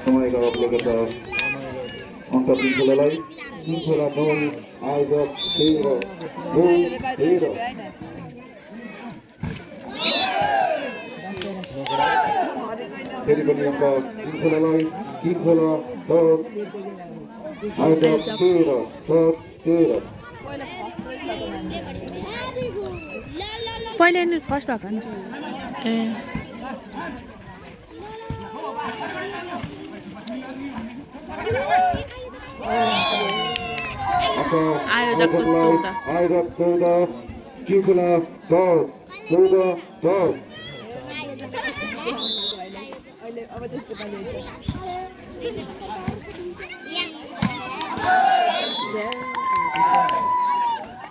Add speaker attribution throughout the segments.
Speaker 1: समयका अवलोकता अंक पिंचलाई पिंचला नोल आयोजक 13 फेरि पनि अंक पिंचलाई पिंचला 10 आयोजक 13
Speaker 2: पहिले नि फर्स्ट भएको नि आयोजक 14
Speaker 1: किकुला 10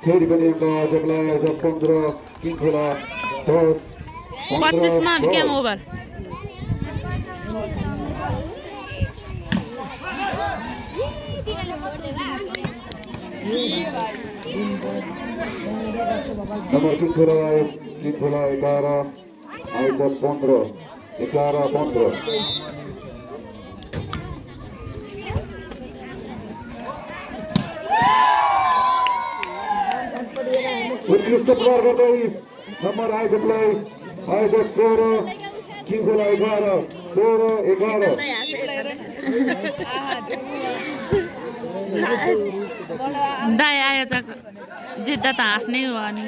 Speaker 1: फेरि पनि आयोजकलाई आयोजक 15 किकुला 10
Speaker 2: 25 मा गेम ओभर
Speaker 1: नंबर किकुला 11 आयोजक 15 उत्कृष्ट प्रहार गर्दै नम्बर आयोजकलाई आयोजक 16 किकुला 11
Speaker 2: दाइ आयोजक जित्दा त आफ्नै हो अनि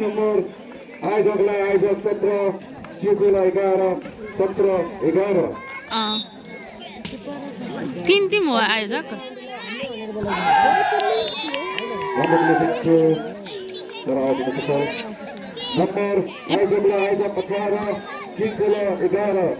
Speaker 1: नम्बर आयोजकलाई आयोजक 17 किकुला 11
Speaker 2: तीन टिम हो आयोजक
Speaker 1: नंबर आयोजकलाई आयोजक 18 किकुला 11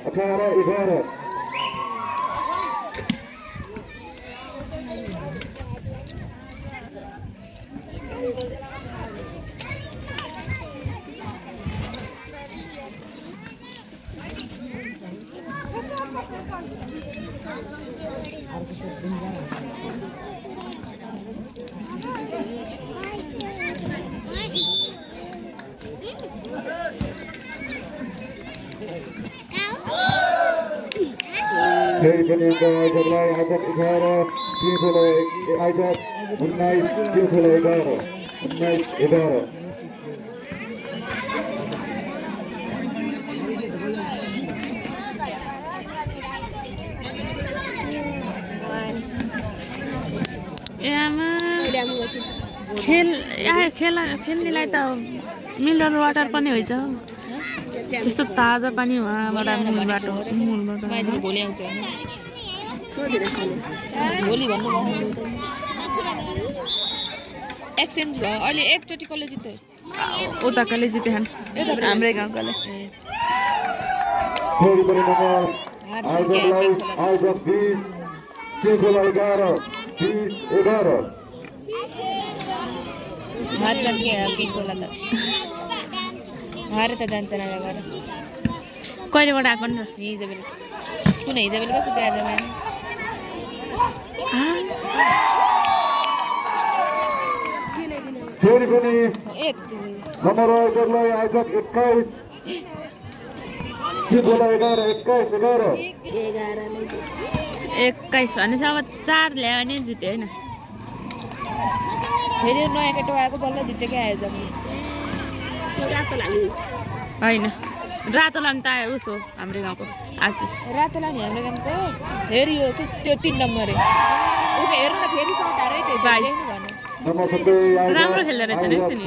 Speaker 1: फेरि पनि आयोजकलाई आयोजक 11 किकुला आयोजक 19 किकुला 11
Speaker 2: खेल्नेलाई त मिनरल वाटर पनि हुन्छ त्यस्तो ताजा पानी वहाँबाट मूलबाट
Speaker 3: भोलि आउँछ भोलि भन्नु एक्सचेन्ज भयो अहिले एकचोटि कसले जित्यो
Speaker 2: उताकाले जिते हाम्रै गाउँकाले
Speaker 1: आयोजक 20 किकुला 11
Speaker 3: हार्छन् के किङखोला त हारे त जान्छ न गएर
Speaker 2: कहिलेबाट आएको नि
Speaker 3: हिजो बेलुका कुन हिजो बेलुका कुन आज बिहान
Speaker 1: फेरि पनि
Speaker 3: एक
Speaker 1: नम्बर आयोजकलाई आयोजक 21 किङखोला 11
Speaker 2: 21 भनेपछि अब 4 ल्यायो भने जित्यो होइन
Speaker 3: फेरि नयाँ केटो आएको बल्ल जितेकै आयोजक
Speaker 2: होइन रातो लाने त आयो उसो हाम्रो गाउँको आशिष
Speaker 3: रातो लाने हाम्रो गाउँको हेरि यो त्यो 3 नम्बर उके हेर्नु न फेरि सटारै त्यसो देख्नु भन
Speaker 1: नम्बर 22
Speaker 2: राम्रो खेल्दै रहेछ नि तिनी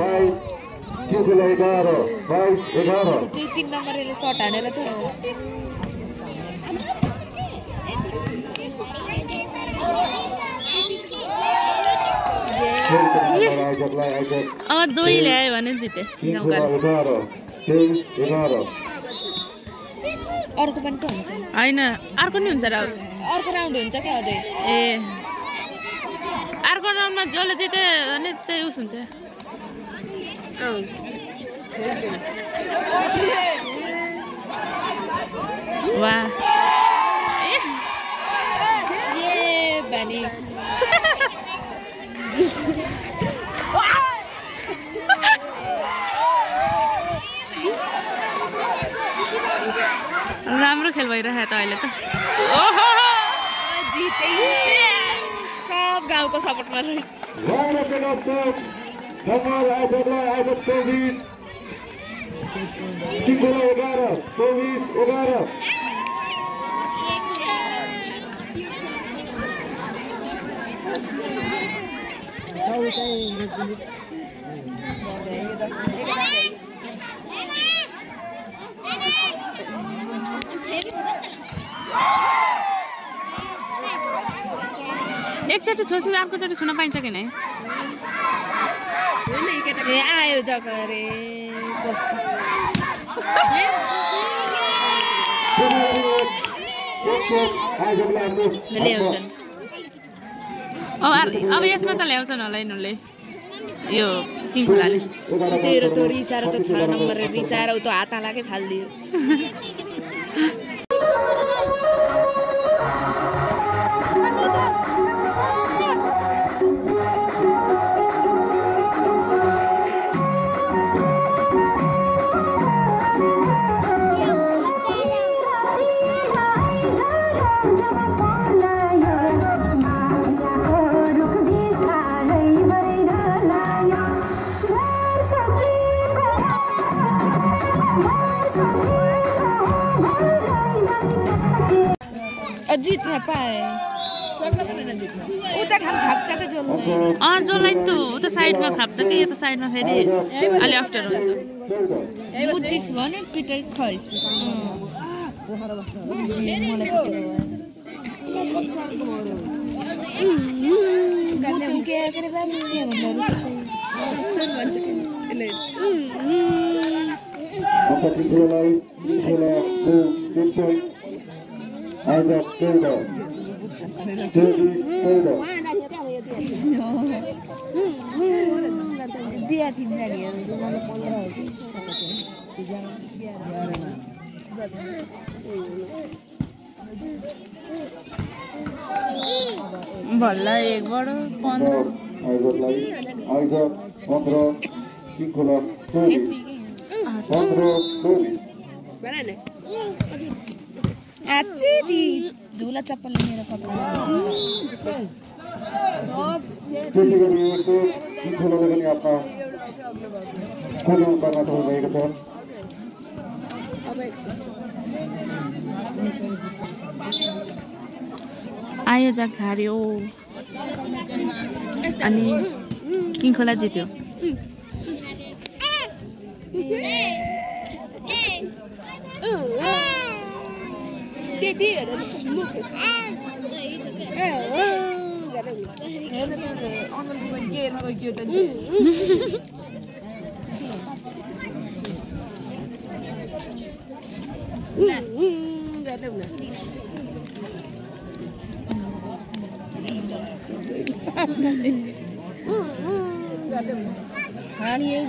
Speaker 1: किङखोला 11
Speaker 3: त्यो 3 नम्बरले सट हानेर त
Speaker 2: अब 2 ल्यायो भने जित्यो
Speaker 3: अर्को पनि त हुन्छ
Speaker 2: होइन अर्को नि हुन्छ र
Speaker 3: अर्को राउन्ड हुन्छ क्या अझै
Speaker 2: ए अर्को राउन्डमा जसले जित्यो भने त्यही उस हुन्छ वाह
Speaker 3: ए बानी राम्रो खेल भइरहेको त अहिले त ओहो जिते सब गाउँको सपोर्टमा रह्यो
Speaker 2: एकचोटि छोसी अर्कोचोटि छुन पाइन्छ कि नै
Speaker 3: ए आयो जग्गा रे ल्याउँछन्
Speaker 2: अब यसमा त ल्याउँछन् होला यिनीहरूले यो किङखोलाले
Speaker 3: तेरो त रिसाएर त 6 नम्बर रिसाएर त हात हालाकै फालिदियो जित्न पाए उता ठाउँ खाप्छ के
Speaker 2: जसलाई त उता साइडमा खाप्छ कि यो त साइडमा फेरि अलि अप्ठ्यारो हुन्छ
Speaker 3: बुद्धिस भने पिटै खैस बिहा
Speaker 2: भल्ला 1 बडो 15
Speaker 1: किङखोला 15
Speaker 3: आच्छी दी धुला चप्पल मेरो कपडा
Speaker 1: किङखोलाले पनि आफ्ना कुल गर्न सफल भएको छ
Speaker 2: आयो जग्गार्यो अनि किङखोला जित्यो
Speaker 3: खाली यही